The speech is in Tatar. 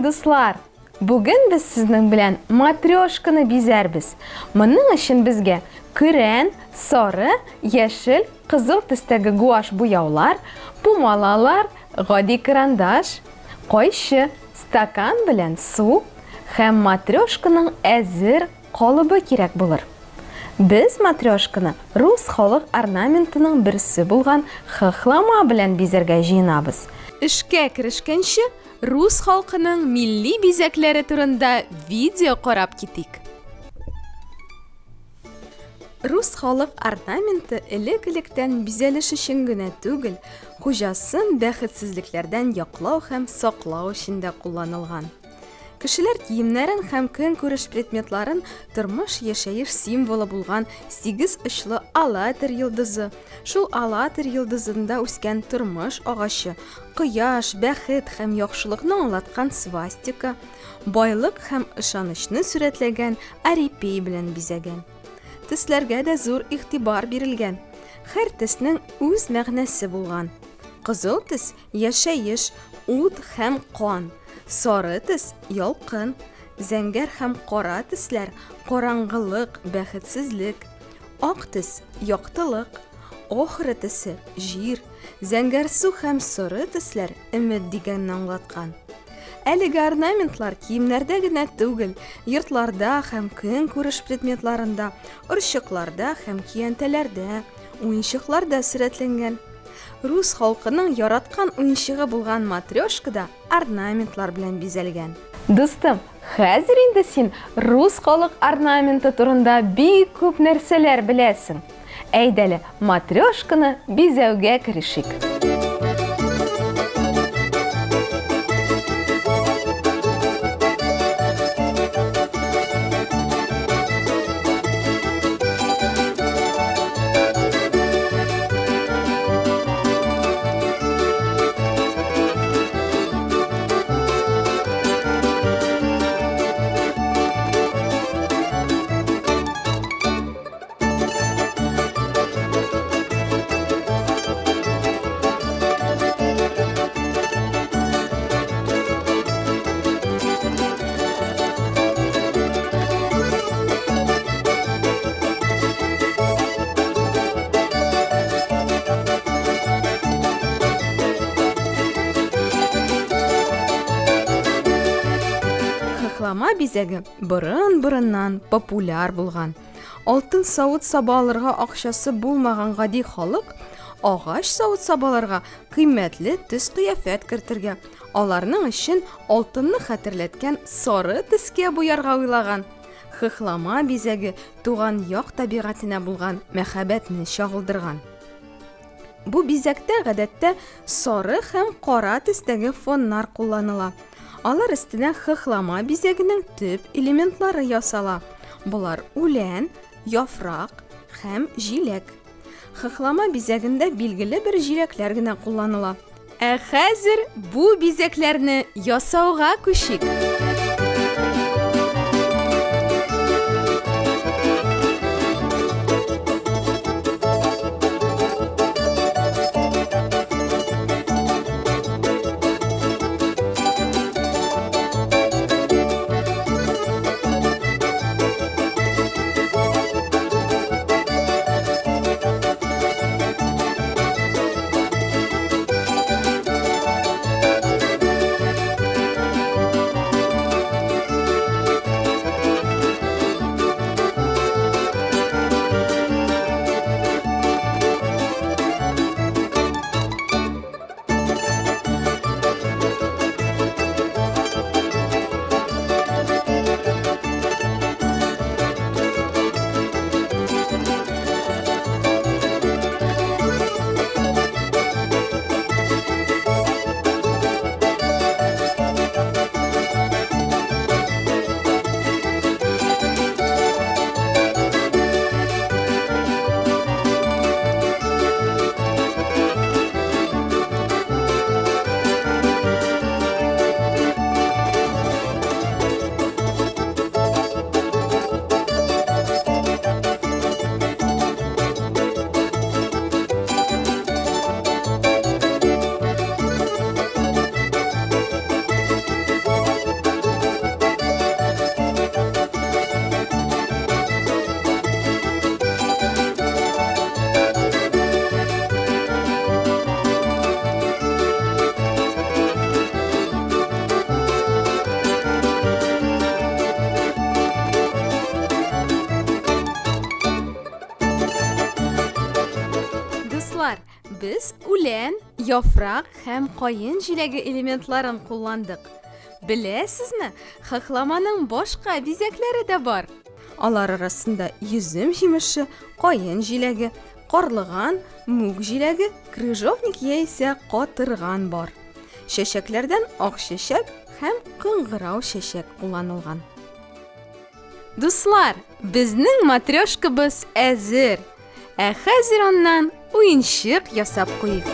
дуслар! Бүген без сезнең белән матрешканы бизәрбез. Моның өчен безгә көрән, сары, яшел, кызыл төстәге гуашь буяулар, пумалалар, гади карандаш, кайчы, стакан белән су һәм матрешканың әзер калыбы кирәк булыр. Без матрешканы рус халык орнаментының берсе булган хохлома белән бизәргә җыенабыз. Эшкә керешкәнче, рус халкының милли бизәкләре турында видео карап китик. Рус халык орнаменты элек-электән бизәлеш өчен генә түгел, хуҗасын бәхетсезлекләрдән яклау һәм саклау өчен дә кулланылган. Кешеләр киемнәрен һәм көнкүреш предметларын тормыш-яшәеш символы булган сигез очлы Алатырь йолдызы, шул Алатырь йолдызында үскән тормыш агачы, кояш, бәхет һәм яхшылыкны аңлаткан свастика, байлык һәм ышанычны сурәтләгән арипей белән бизәгән. Төсләргә дә зур игътибар бирелгән. Һәр төснең үз мәгънәсе булган. Кызыл төс Яшәеш, ут һәм кан. Сары төс, ялкын. Зәңгәр һәм кара төсләр, караңгылык, бәхетсезлек. Ак төс, яктылык. Охра төсе, җир. Зәңгәрсу һәм соры төсләр өмет дигәнне аңлаткан. Әлеге орнаментлар киемнәрдә генә түгел, йортларда һәм көнкүреш предметларында, орчыкларда һәм көянтәләрдә, уенчыкларда сурәтләнгән. Рус халкының яраткан уенчыгы булган матрешка да орнаментлар белән бизәлгән. Дустым, хәзер инде син рус халык орнаменты турында бик күп нәрсәләр беләсең. Әйдәле, матрешканы бизәүгә керешик. Хохлама бизәге борын-борыннан популяр булган. Алтын савыт-саба алырга акчасы булмаган гади халык агач савыт-сабаларга кыйммәтле төс-кыяфәт кертергә, аларның эчен алтынны хәтерләткән сары төскә буярга уйлаган. Хохлама бизәге туган як табигатенә булган мәхәббәтне чагылдырган. Бу бизәктә гадәттә сары һәм кара төстәге фоннар кулланыла. Алар өстенә хохлама бизәгенең төп элементлары ясала. Болар үлән, яфрак һәм җиләк. Хохлама бизәгендә билгеле бер җиләкләр генә кулланыла. Ә хәзер бу бизәкләрне ясауга күчик. Дуслар, без үлән, яфрак һәм каен җиләге элементларын кулландык. Беләсезме, хохламаның башка бизәкләре дә бар. Алар арасында йөзем җимеше, каен җиләге, карлыган, мүк җиләге, крыжовник яисә катырган бар. Чәчәкләрдән ак чәчәк һәм кыңгырау чәчәк кулланылган. Дуслар, безнең матрешкабыз әзер. Ә хәзер аннан уенчык ясап куйыйк.